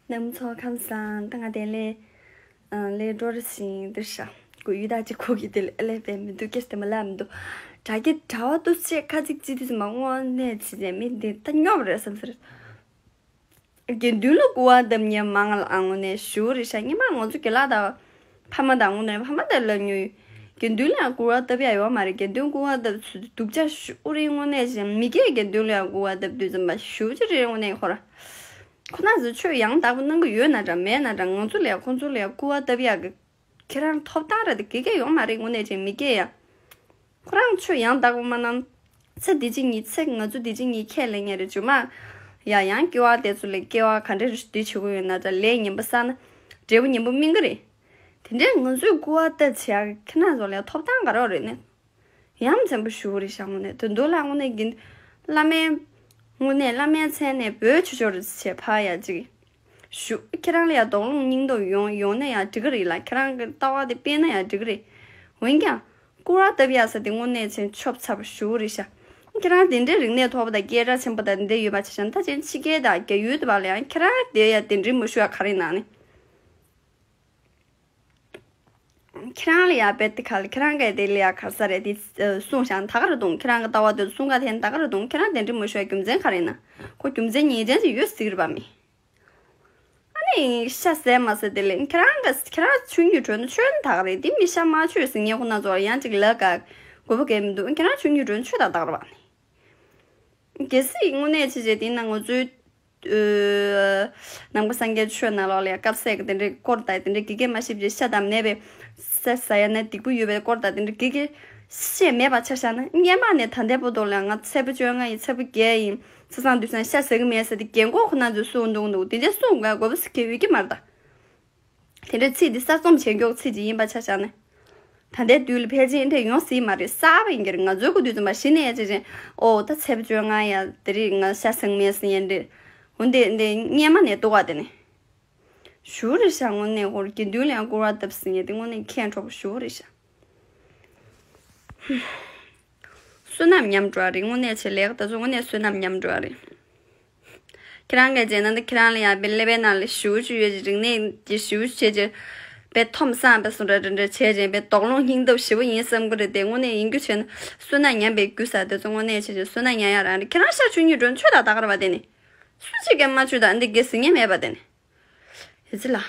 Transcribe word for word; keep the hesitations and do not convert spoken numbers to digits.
རྣམ་ཚོ་ཁམས་བཟང་། ད་ང་དེ་ལས་ཨ་ལས་འགྲོ་རེ་ཞིང་འདིར་ཤ་གུ་ཡུ་ད་ཅི་གོ་གི་དེ་ལས་ལས་པའི་མི་འདུག་སྐྱེས་དེ་མ་ལབ་མི་འདུག་དྲ་རྒྱ་དྲ་བ་ཏུ་ཆེ་ཁ་ཚིག་ཅི་དུས་མ་དངོས་གནས་ཅི་ཟེར་མི་འདི་ད་སྙོབ་རེད་བསམ་ཟེར། དགེ་འདུན་ལ་སྐུར་བ་བཏབ་མཁན་མང་ལ་ཨ་དངོས་གནས་ཞུ་རེ་ཤ་ཉི་མ་ང་ཚོ་དགེ་ལགས་དང་ཕ་མ་དང་དངོས་གནས་ཕ་མ་དང་ལབ་ཉུལ། དགེ་འདུན་ལ་ཡང་སྐུར་བ་བཏབ་ཡ་ཡོད་མ་རེད། དགེ་འདུན་སྐུར་བ་བཏབ་ཚུལ་སྡུག་ཅག་ཞུ་རེ་དངོས་གནས་ཅན་མི་སྐྱེ། དགེ་འདུན་ལ་ཡང་སྐུར་བ་བཏབ་དུས་ཙམ་པ་ཞུ་ཅི་རེ་དངོས་གནས་ཁོ་ར། ཁོ་ན་ཚོ་ཆོས་ཡང་དག་པོ་གནང་གི་ཡོད་ན་འདྲ་མེད་ན་འདྲ་ང་ཚོ་ལ་ཡང་ཁོ་ཚོ་ལ་ཡང་སྐུར་བ་བཏབ་ཡག་གི་ཁྱེད་རང་ཐོབ་ཐང་རེད་དེ་དགེ་རྒན་ཡོང་མ་རེད་དངོས་གནས་ཅན་མི་སྐྱེ་ཡ། ཁོ་རང་ཆོས་ཡང་དག་པོ་མ་གནང་། ཚེ་འདི་ཕྱི་གཉིས་ཚེ་ང་ཚོ་འདི་ཕྱི་གཉིས་ཁས་ལེན་ངེས་རེད་ཇུ་མ། ཡ་ཡང་སྐྱེ་བ་དེ་ཚོ་ལས་སྐྱེ་བ་ག་འདྲ་རེ་འདི་བྱེད་དགོས་ཡོད་ན་འདྲ་ལས་ངན་པ་བསགས་ན་འབྲས་བུ་ངན་པ་སྨིན་གི་རེད། དེ་འདྲའི་ང་ཚོས་སྐུར་བ་བཏབ་བྱེད་ཡག་ཁྱེད་རང་ཚོ་ལ་ཐོབ་ཐང་ག་རེ་རེད་ནས། ཡ་མཚན་པོ་ཞུ་རེ་ཤ་དངོས་གནས་དོན་དུ་ལ་དངོས་གནས་ཀྱི་བླ་མའི་དངོས་གནས་བླ་མའི་མཚན་ནས་འབོད་ཆོག་ཆོག་རེ་བྱས་ཕ་ཡ་ཅིག་ཞུ། ཁྱེད་རང་ལ་ཡ་དོགས་སློང་སྙིང་སྟོབས་ཡོང་ཡོང་ན་ཡ་འགྲིག་གི་རེད་ལ། ཁྱེད་རང་གི་ལྟ་བ་དེ་སྤེལ་ན་ཡ་འགྲིག་གི་རེད། འོན་ཀྱང་སྐུར་བ་བཏབ་ཡ་ས་དེ་དངོས་གནས་ཆེན་ཆོབ་ཚ་པོ་ཞུ་རེ་ཤ། ཁྱེད་རང་དེ་འདྲའི་རིག་གནས་མཐོ་པོ་དང་སྐད་གྲགས་ཆེན་པོ་དང་འདི་འདྲ་ཡོད་པ་ཆ་བཞག་ན་ད་ཅན་ཕྱི་རྒྱལ་དང་རྒྱ་ཡུལ་དུ་བ་ལ་ཡང་ཁྱེད་རང་དེ་ཡ་དེ་འདྲའི་མ་ཞུ་ཡ་ག་རེ་ནང་ནས། ཁྱེད་རང་ལ་ཡ་བེད་དེ་ག་ལ་ཁྱེད་རང་ག་དེ་ལ་ཡ་ག་ས་རེད་དེ་གསུངས་ཤག་ད་ག་ར་དུང་ཁྱེད་རང་གི་ལྟ་བ་དེ་གསུང་ག་དེ་ད་ག་ར་དུང་ཁྱེད་རང་དེ་འདྲ་མ་ཞུ་ཡ་རྒྱུ་མཚན་ག་རེ་ན། ཁོ་རྒྱུ་མཚན་ངེས་ཅན་ཅིག་ཡོད་ཟིག་རེད་པ་མི། ཨ་ནི་ཤ་ཟས་མ་ཟས་དེ་ལས་ཁྱེད་རང་ག་ཁྱེད་རང་ཆོས་ཉིད་གྲོན་ཆོས་ད་ག་རེད་དེ་མི་ཤ་མ་ཆོས་ཟིན་ངས་ཁོ་ན་ཚོ་ཡང་ཅིག་ལ་ག་དགོས་པ་གས་མི་འདུག་ཁྱེད་རང་ཆོས་ཉིད་གྲོན་ཆོས་ད་ད་ག་ར་བ་ནི། གལ་སྲིད་དངོས་གནས་ཆེ་ཆེ་དེ་ན་ང་ཚོའི་ནམ་མཁའ་སངས་རྒྱས་ཆོས་ནང་ལོགས་ལ་ཡ་དཀར་ཟས་ཀྱི་དེ་འདྲའི་སྐོར་དང་དེ་འདྲའི་དགེ་རྒན་མ་ཤེས་པའི་ཤ་དང་ནད་པའི་ཟས་ཟ་ཡ་ན་སྡིག་པོ་ཡོད་པའི་སྐོར་དང་དེ་འདྲའི་དགེ་རྒན་ཤེས་མེད་པ་ཆ་བཞག་ན་སྔན་མ་ནས་ད་ལྟའི་བར་དུ་ལ་ང་ཚེས་པ་བཅོ་ལྔ་ཡིན་ཚེས་པ་བརྒྱད་ཡིན་ཚེས་བཟང་དུས་སང་ཤ་ཟ་གི་མེད་ཟེར་ཏེ་རྒན་གོག་ཁོ་ན་ཚོས་གསུངས་འདུག་འདུག་དེ་འདྲའི་གསུངས་དགོས་དགོས་པ་ཟེར་གི་ཡོད་ཀྱི་མ་རེད་ད། དེ་འདྲའི་ཚིག་འདི་གསར་རྩོམ་བྱེད་མགྱོགས་ཚིག་ཅིག་ཡིན་པ་ཆ་བཞག་ན། ད་ལྟའི་དུས་ལ་ཕལ་ཆེར་འདྲ་ཡོང་སྲིད་མ་རེད་གསར་པ་ཡིན་གྱི་རེད། ང་ཚོའི་སྐུ་དུས་ཙམ་པ་གཞི་ནས་ཡ་ཆེ་ཆེ་ཨོ་ད་ཚེས་པ་བཅོ་ལྔ་ཡ་དེ་རིགས་ང་ཤ་ཟ་གི་མེད་ཟེར་ཡན་འདྲ། འོན་ཏེ་འདི་སྔན་མ་ནས་འདུག་ག་དེ་ནས། ཞུ་རེ་ཤ་དངོས་གནས་ཧོར་དགེ་འདུན་ལ་ཡང་སྐུར་བ་བཏབ་ཟེར་ཡན་དེ་དངོས་གནས་ཁྱད་འཕྲོག་པོ་ཞུ་རེ་ཤ། བསོད་ནམས་ཉམས་འགྲོ་བ་རེད། དངོས་གནས་ཆེ་ལེགས་ད་ཚོ་དངོས་གནས་བསོད་ནམས་ཉམས་འགྲོ་བ་རེད། ཁྱེད་རང་གིས་བྱས་ན་འདི་ཁྱེད་རང་ལ་ཡང་པའི་ཀླད་པའི་ནང་ལ་ཞེ་པོ་ཅིག་ཡོད་ཅིག་རིག་གནས་ཀྱི་ཞེ་པོ་ཅིག་བྱས་ཅིག་པའི་ཐོམ་སང་པའི་སུ་འདྲ་འདྲ་འདྲ་བྱས་ཅིག་པའི་དོགས་སློང་སྙིང་སྟོབས་ཞེ་པོ་ཡིན་བསམ་གི་རེད་དེ་དངོས་གནས་ཡིན་རྒྱུ་བྱས་ན་བསོད་ནམས་ཉམས་པའི་རྒྱུ་ཟེར་དེ་ཚོ་དངོས་གནས་བྱས་ཅིག་བསོད་ནམས་ཉམས་ཡ་རང་རེད། ཁྱེད་རང་ཤ་ཆུ་གཉིས་འགྲོ་ཆོས་དང་ད་ག་ར་བ་དེ་ནི་སུ་གཅིག་གིས་མ་ཆུ་དང་འདི་དགེ་ཟིན་ཉེ་མེད་པ་དེ་ནི་ཡི་ཚི་ལ།